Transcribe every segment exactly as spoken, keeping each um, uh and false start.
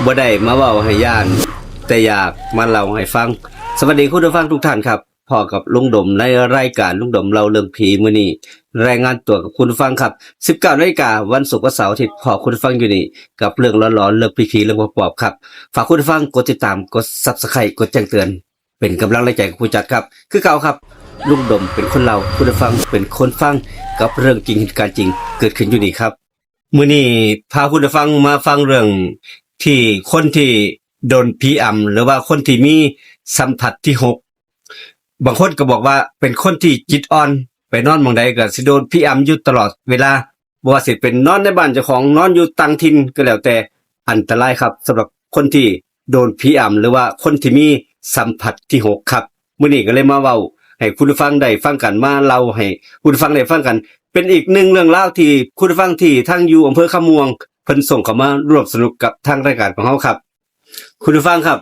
บ่ได้มาเว้าให้ย่าน แต่อยากมาเล่าให้ฟัง สวัสดีคุณผู้ฟังทุกท่านครับ พ้อกับลุงดมในรายการลุงดมเล่าเรื่องผีมื้อนี้ รายงานตัวกับคุณผู้ฟังครับ สิบเก้านาฬิกา วันศุกร์ วันเสาร์ อาทิตย์ พ้อคุณผู้ฟังอยู่นี่ กับเรื่องหลอนๆ เรื่องผีๆ เรื่องปอบๆ ครับ ฝากคุณผู้ฟังกดติดตาม กด Subscribe กดแจ้งเตือน เป็นกำลังแรงใจกับผู้จัดครับ คือเก่าครับ ลุงดมเป็นคนเล่า คุณผู้ฟังเป็นคนฟัง กับเรื่องจริงเหตุการณ์จริงเกิดขึ้นอยู่นี่ครับ มื้อนี้พาคุณผู้ฟังมาฟังเรื่องที่คนที่โดนผีอำ หรือว่าคนที่มีสัมผัสที่หก บางคนก็บอกว่าเป็นคนที่จิตอ่อน ไปนอนหม่องใดก็สิโดนผีอำอยู่ตลอดเวลา บ่ว่าสิเป็นนอนในบ้านเจ้าของ นอนอยู่ต่างถิ่นก็แล้วแต่ อันตรายครับ สำหรับคนที่โดนผีอำ หรือว่าคนที่มีสัมผัสที่หกครับ มื้อนี้ก็เลยมาเว้าให้คุณผู้ฟังได้ฟังกัน มาเล่าให้คุณผู้ฟังได้ฟังกัน เป็นอีกหนึ่งเรื่องราวที่คุณผู้ฟังที่ทางอยู่อำเภอคำม่วง เพิ่นส่งเข้ามาร่วมสนุกกับทางรายการของเราครับ คุณผู้ฟังครับ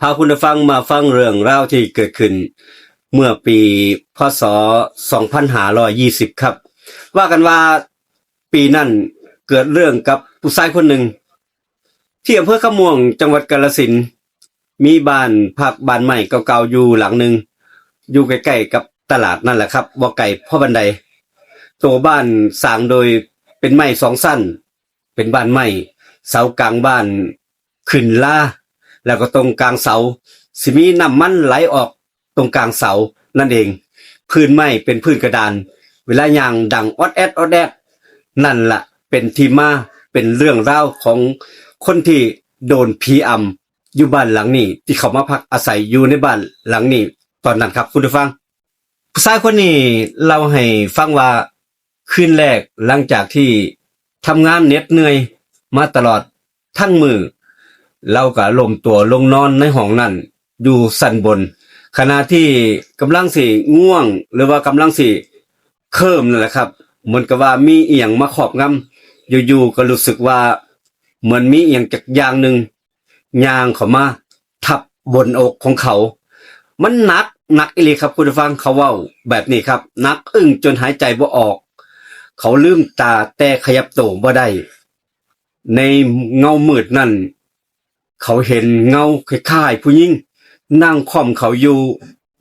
พาคุณผู้ฟังมาฟังเรื่องราวที่เกิดขึ้น เมื่อปี พ.ศ. สองพันห้าร้อยยี่สิบ ครับ ว่ากันว่าปีนั้นเกิดเรื่องกับผู้ชายคนหนึ่ง ที่อำเภอคำม่วง จังหวัดกาฬสินธุ์ มีบ้านพักบ้านไม้เก่าๆอยู่หลังหนึ่ง อยู่ใกล้ๆกับตลาดนั่นแหละครับ บ่ไกลพอปานใด ตัวบ้านสร้างโดยเป็นไม้สองชั้น เป็นบ้านไม้ เสากลางบ้านขึ้นลา แล้วก็ตรงกลางเสา สิมีน้ำมันไหลออกตรงกลางเสานั่นเอง พื้นไม้เป็นพื้นกระดาน เวลาย่างดังออดแอดออดแอด นั่นละเป็นที่มา เป็นเรื่องราวของคนที่โดนผีอำอยู่บ้านหลังนี้ ที่เขามาพักอาศัยอยู่ในบ้านหลังนี้ ตอนนั้นครับคุณผู้ฟัง ผู้ชายคนนี้เล่าให้ฟังว่า คืนแรกหลังจากที่ทำงานเหน็ดเหนื่อยมาตลอดทั้งมื้อ ลาวก็ล้มตัวลงนอนในห้องนั้น อยู่ชั้นบน ขณะที่กำลังสิง่วง หรือว่ากำลังสิเคลิ้มนั่นแหละครับ เหมือนกับว่ามีอิหยังมาครอบงำ อยู่ๆก็รู้สึกว่าเหมือนมีอิหยังจักอย่างหนึ่งย่างเข้ามาทับบนอกของเขา มันหนัก หนักอีหลีครับคุณผู้ฟัง เขาเว้าแบบนี้ครับ หนักอึ้งจนหายใจบ่ออก เขาลืมตาแต่ขยับตัวบ่ได้ ในเงามืดนั่น เขาเห็นเงาคล้ายๆผู้หญิง นั่งค่อมเขาอยู่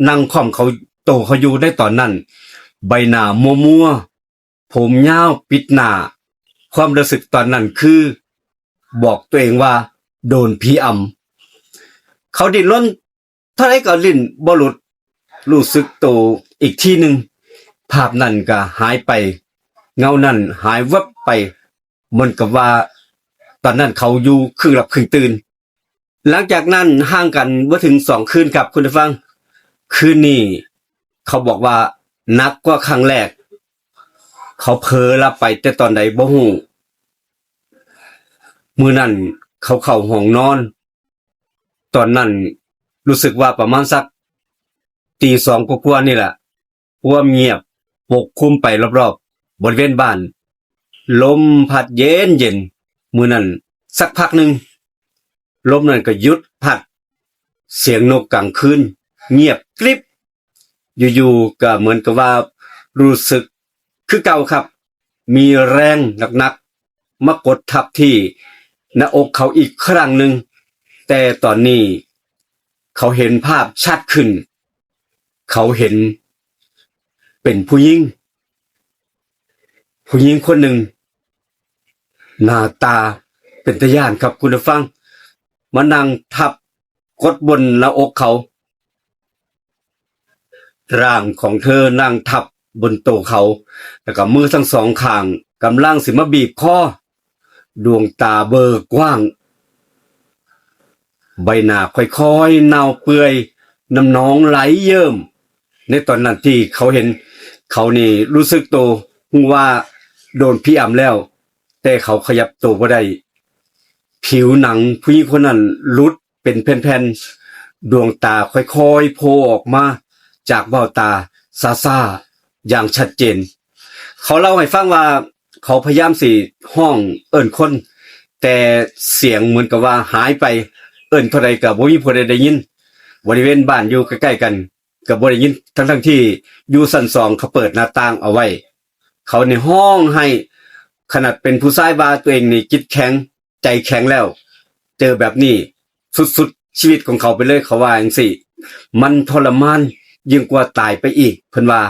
นั่งค่อมเขา โตเขาอยู่ในตอนนั้น ใบหน้ามัวๆ ผมยาวปิดหน้า ความรู้สึกตอนนั้นคือ บอกตัวเองว่าโดนผีอำ เขาดิ้นรนเท่าใดก็ดิ้นบ่หลุด รู้สึกโตอีกทีหนึ่ง ภาพนั้นก็หายไป เงานั้นหายวับไป เหมือนกับว่าตอนนั้นเขาอยู่ครึ่งหลับครึ่งตื่น หลังจากนั้นห่างกันบ่ถึงสองคืนครับคุณผู้ฟัง คืนนี้เขาบอกว่าหนักกว่าครั้งแรก เขาเผลอหลับไปแต่ตอนใดบ่ฮู้ มื้อนั้นเขาเข้าห้องนอน ตอนนั้นรู้สึกว่าประมาณสักตีสองกว่าๆนี่แหละ ความเงียบปกคลุมไปรอบๆบริเวณบ้าน ลมพัดเย็นๆ มื้อนั้นสักพักหนึ่ง ลมนั้นก็หยุดพัด เสียงนกกลางคืนเงียบกริบ อยู่ๆก็เหมือนกับว่ารู้สึกคือเก่าครับ มีแรงหนักๆมากดทับที่หน้าอกเขาอีกครั้งหนึ่ง แต่ตอนนี้เขาเห็นภาพชัดขึ้น เขาเห็นเป็นผู้หญิง ผู้หญิงคนหนึ่ง หน้าตาเป็นตาย้านครับคุณผู้ฟัง มานั่งทับ กดบนหน้าอกเขา ร่างของเธอนั่งทับบนโตเขา แล้วก็มือทั้งสองข้างกำลังสิมาบีบคอ ดวงตาเบิกกว้าง ใบหน้าค่อยๆเน่าเปื่อย น้ำหนองไหลเยิ้ม ในตอนนั้นที่เขาเห็น เขานี่รู้สึกโต ฮู้ว่าโดนผีอำแล้ว แต่เขาขยับโตบ่ได้ ผิวหนังผู้หญิงคนนั้นหลุดเป็นแผ่นๆ ดวงตาค่อยๆโผล่ออกมาจากเบ้าตาช้าๆ อย่างชัดเจน เขาเล่าให้ฟังว่าเขาพยายามสิฮ้องเอิ้นคน แต่เสียงเหมือนกับว่าหายไป เอิ้นเท่าใดก็บ่มีผู้ใดได้ยิน บริเวณบ้านอยู่ใกล้ๆกัน ก็บ่ได้ยิน ทั้งๆที่อยู่ชั้นสองเขาเปิดหน้าต่างเอาไว้ เขานี่ฮ้องไห้ ขนาดเป็นผู้ชายว่าตัวเองนี่จิตแข็ง ใจแข็งแล้ว เจอแบบนี้ สุดๆชีวิตของเขาไปเลย เขาว่าจั่งซี้ มันทรมานยิ่งกว่าตายไปอีก เพิ่นว่า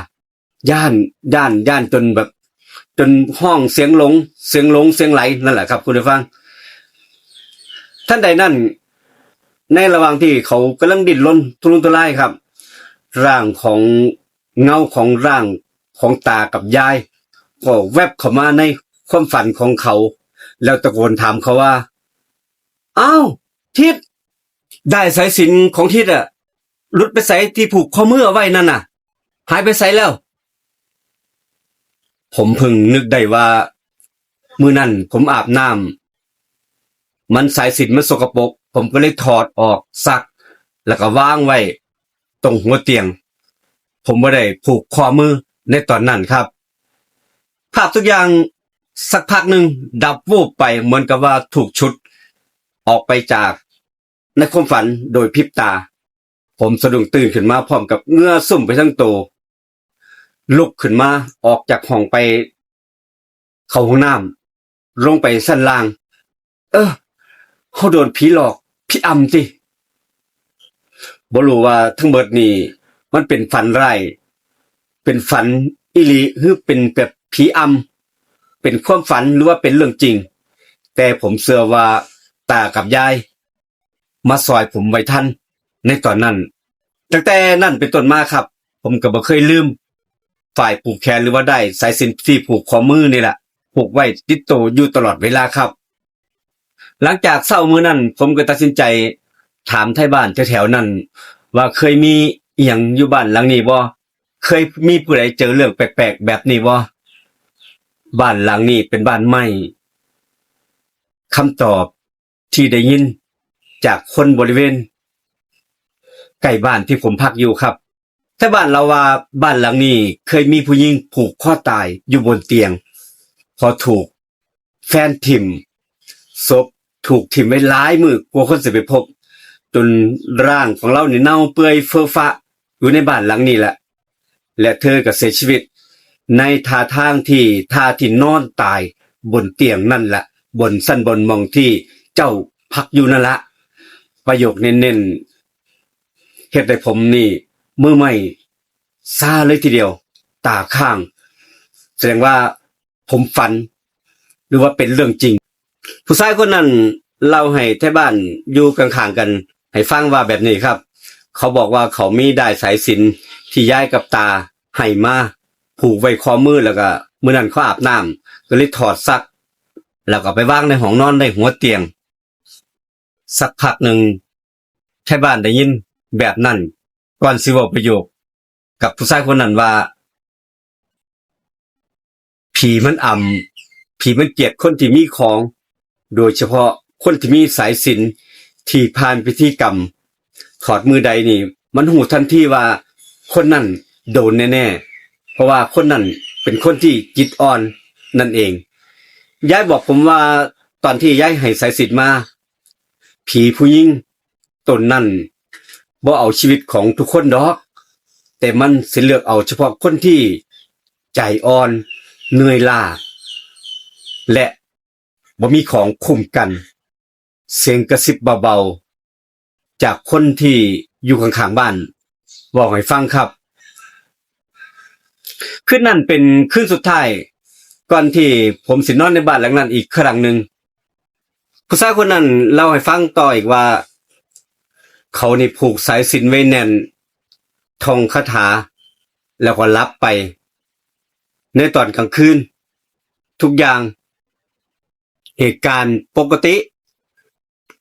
ย้าน ย้าน ย้านจนแบบ จนฮ้องเสียงหลง เสียงหลง เสียงไหล นั่นแหละครับ คุณผู้ฟัง ทันใดนั้น ในระหว่างที่เขากำลังดิ้นรนทุรนทุรายครับ ร่างของ เงาของร่างของตากับยาย ก็แวบเข้ามาในความฝันของเขา แล้วตะโกนถามเขาว่า "อ้าว ทิด ด้ายสายสิญจน์ของทิดอะ หลุดไปไสที่ผูกข้อมือเอาไว้นั่นน่ะ หายไปไสแล้ว?" ผมเพิ่งนึกได้ว่า มื้อนั้นผมอาบน้ำ มันสายสิญจน์มันสกปรก ผมก็เลยถอดออกซัก แล้วก็วางไว้ตรงหัวเตียง ผมบ่ได้ผูกข้อมือในตอนนั้นครับ ภาพทุกอย่างสักพักหนึ่งดับวูบไป เหมือนกับว่าถูกฉุดออกไปจากในความฝันโดยพริบตา ผมสะดุ้งตื่นขึ้นมาพร้อมกับเหงื่อซุ่มไปทั้งตัว ลุกขึ้นมาออกจากห้องไปเข้าห้องน้ำ ลงไปชั้นล่าง เออ เฮาโดนผีหลอก ผีอำติ บ่รู้ว่าทั้งเบิดนี่มันเป็นฝันร้าย เป็นฝันอีหลี หรือเป็นแบบผีอำ เป็นความฝัน หรือว่าเป็นเรื่องจริง แต่ผมเชื่อว่าตากับยายมาซอยผมไว้ทันในตอนนั้น ตั้งแต่นั้นเป็นต้นมาครับ ผมก็บ่เคยลืม ฝ้ายผูกแขนหรือว่าด้ายสายสิญจน์ที่ผูกข้อมือนี่แหละ ผูกไว้ติดตัวอยู่ตลอดเวลาครับ หลังจากเช้ามื้อนั้น ผมก็ตัดสินใจถามไทบ้านแถวๆนั้น ว่าเคยมีอีหยังอยู่บ้านหลังนี้บ่ เคยมีผู้ใดเจอเรื่องแปลกๆแบบนี้บ่ บ้านหลังนี้เป็นบ้านไม้ คำตอบที่ได้ยินจากคนบริเวณใกล้บ้านที่ผมพักอยู่ครับ ไทบ้านเล่าว่าบ้านหลังนี้เคยมีผู้หญิงผูกคอตายอยู่บนเตียง เพราะถูกแฟนถิ่ม ศพถูกถิ่มไว้หลายมื้อกว่าคนสิไปพบ จนร่างของลาวนี่เน่าเปื่อยเฟอะฟะอยู่ในบ้านหลังนี้แหละ และเธอก็เสียชีวิตในท่าทางที่ ท่าที่นอนตายบนเตียงนั่นแหละ บนชั้นบนหม่องที่เจ้าพักอยู่นั่นละ ประโยคเน้นๆ เฮ็ดให้ผมนี่มือไม้ชาเลยทีเดียว ตาค้าง แสดงว่าผมฝัน หรือว่าเป็นเรื่องจริง ผู้ชายคนนั้นเล่าให้ไทบ้านอยู่ข้างๆกันให้ฟังว่าแบบนี้ครับ เขาบอกว่าเขามีด้ายสายสิญจน์ที่ยายกับตาให้มา ผูกไว้ข้อมือ แล้วก็มื้อนั้นเขาอาบน้ำ ก็เลยถอดซัก แล้วก็ไปวางในห้องนอนในหัวเตียง สักพักหนึ่ง ไทบ้านได้ยินแบบนั้น ก่อนสิเว้าประโยคกับผู้ชายคนนั้นว่า ผีมันอำ ผีมันเกลียดคนที่มีของ โดยเฉพาะคนที่มีสายสิญจน์ที่ผ่านพิธีกรรมถอดมือใดนี่ มันฮู้ทันทีว่าคนนั้นโดนแน่ๆ เพราะว่าคนนั้นเป็นคนที่จิตอ่อนนั่นเอง ยายบอกผมว่าตอนที่ยายให้สายสิญจน์มา ผีผู้หญิงตนนั้นบ่เอาชีวิตของทุกคนดอก แต่มันสิเลือกเอาเฉพาะคนที่ใจอ่อน เหนื่อยล้า และบ่มีของคุ้มกัน เสียงกระซิบเบาๆ จากคนที่อยู่ข้างๆบ้านเว้าให้ฟังครับ คืนนั้นเป็นคืนสุดท้าย ก่อนที่ผมสินอนในบ้านหลังนั้นอีกครั้งหนึ่ง ผู้ชายคนนั้นเล่าให้ฟังต่ออีกว่า เขานี่ผูกสายสิญจน์ไว้แน่น ท่องคาถา แล้วก็หลับไป ในตอนกลางคืน ทุกอย่าง เหตุการณ์ปกติ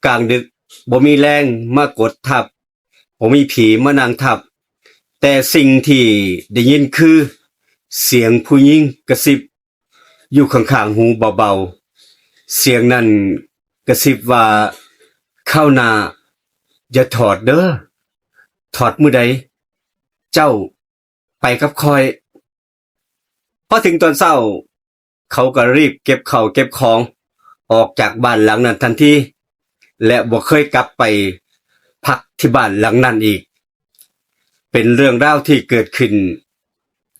กลางดึกบ่มีแรงมากดทับ บ่มีผีมานั่งทับ แต่สิ่งที่ได้ยินคือเสียงผู้หญิงกระซิบอยู่ข้างๆหูเบาๆ เสียงนั้นกระซิบว่า "คราวหน้าอย่าถอดเด้อ ถอดมื้อใด เจ้าไปกับข้อย" พอถึงตอนเช้า เขาก็รีบเก็บข้าวเก็บของออกจากบ้านหลังนั้นทันที และบ่เคยกลับไปพักที่บ้านหลังนั้นอีก เป็นเรื่องราวที่เกิดขึ้น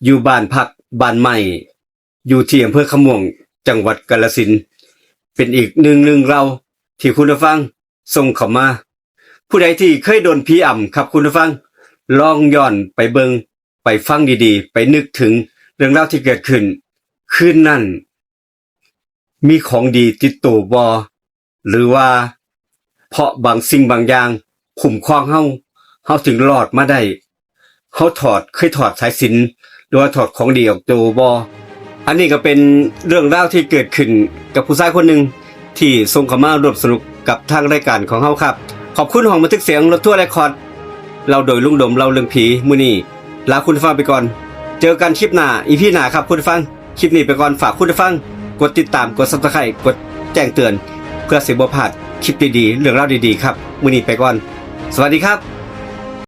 อยู่บ้านพักบ้านไม้ อยู่ที่อำเภอคำม่วง จังหวัดกาฬสินธุ์ เป็นอีกหนึ่งเรื่องราวที่คุณผู้ฟัง ส่งเข้ามา ผู้ใดที่เคยโดนผีอำครับคุณผู้ฟัง ลองย้อนไปเบิ่ง ไปฟังดีๆ ไปนึกถึงเรื่องราวที่เกิดขึ้น คืนนั้น มีของดีติดตัวบ่ หรือว่าเพราะบางสิ่งบางอย่างคุ้มครองเฮา เฮาจึงรอดมาได้ เฮาถอด เคยถอดสายสิญจน์ หรือว่าถอดของดีออกตัวบ่ อันนี้ก็เป็นเรื่องราวที่เกิดขึ้นกับผู้ชายคนหนึ่งที่ส่งเข้ามาร่วมสนุกกับทางรายการของเฮาครับ ขอบคุณห้องบันทึกเสียงรถทัวร์เรคคอร์ด เล่าโดยลุงดมเล่าเรื่องผี มื้อนี้ลาคุณผู้ฟังไปก่อน เจอกันคลิปหน้า อีพี หน้าครับคุณผู้ฟัง คลิปนี้ไปก่อน ฝากคุณผู้ฟังกดติดตาม กด Subscribe กดแจ้งเตือน เพื่อสิบ่พลาดคลิปดีๆ เรื่องราวดีๆ ครับ มื้อนี้ไปก่อน สวัสดีครับ